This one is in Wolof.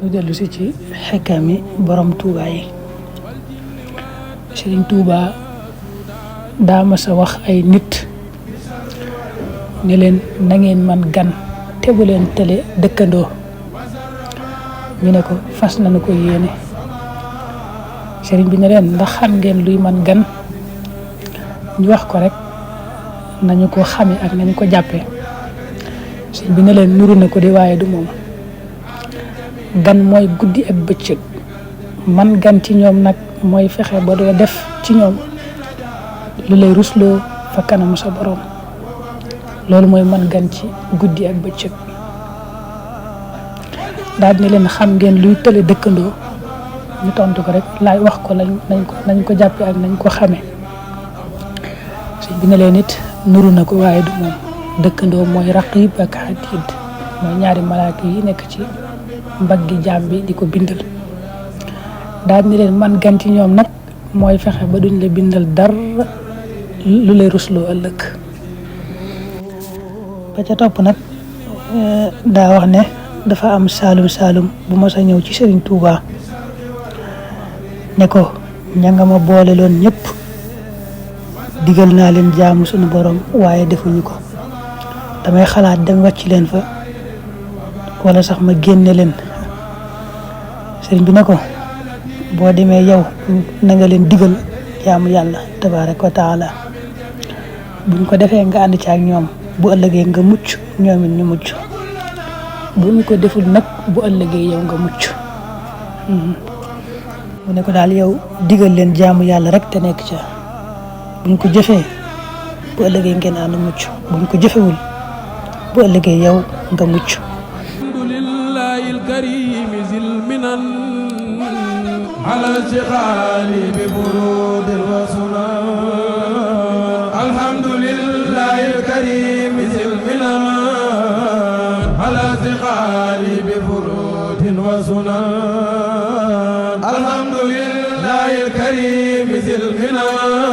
ñu dellu si ci xekkami borom Touba yi. Sëriñ Touba daa mas a wax ay nit ne leen na ngeen man gan te bu leen tële dëkkandoo. ñu ne ko fas nañu ko yéene. sëriñ bi ne leen ndax xam ngeen luy man gan. ñu wax ko rek nañu ko xame ak nañu ko jàppee. sëriñ bi ne leen nuru na ko di waaye du moom. gan mooy guddi ak bëccëg. man gan ci ñoom nag mooy fexe ba doo def ci ñoom lu lay rusloo fa kanamu sa borom. loolu mooy man gan ci guddi ak bëccëg. daal ne leen xam ngeen luy tële dëkkandoo. ñu tontu ko rek laay wax ko nañ ko jàppee ak nañ ko xamee. sëñ bi ne leen it nuru na ko waaye du moom. dëkkandoo mooy raqib ak atid mooy ñaari malaaka yi nekk ci mbaggi jaam bi di ko bindal. daal ni leen man gan ci ñoom nag mooy fexe ba duñ la bindal dara lu lay rusloo ëllëg. ba ca topp nag daa wax ne dafa am saalum bu mas a ñëw ci Sëriñ Touba ne ko ña nga ma boole loon ñëpp digal naa leen jaamu suñu borom waaye defuñu ko. damay xalaat dem wàcc leen fa wala sax ma génne leen. sëriñ bi ne ko boo demee yow na nga leen digal jaamu yàlla tabaaraka wa taala. buñ ko defee nga ànd ci ak ñoom bu ëllëgee nga mucc ñoom it ñu mucc. buñ ko deful nag bu ëllëgee yow nga mucc. mu ne ko daal yow digal leen jaamu yàlla rek te nekk ca. buñ ko jëfee bu ëllëgee ngeen ànd mucc. buñ ko jëfewul bu ëllëgee yow nga mucc. alhamdulillahi alkarim zil minan ala shighali bi burud wa sunan. alhamdulillahi alkarim zil minan ala shighali bi burud wa sunan. alhamdulillahi alkarim zil minan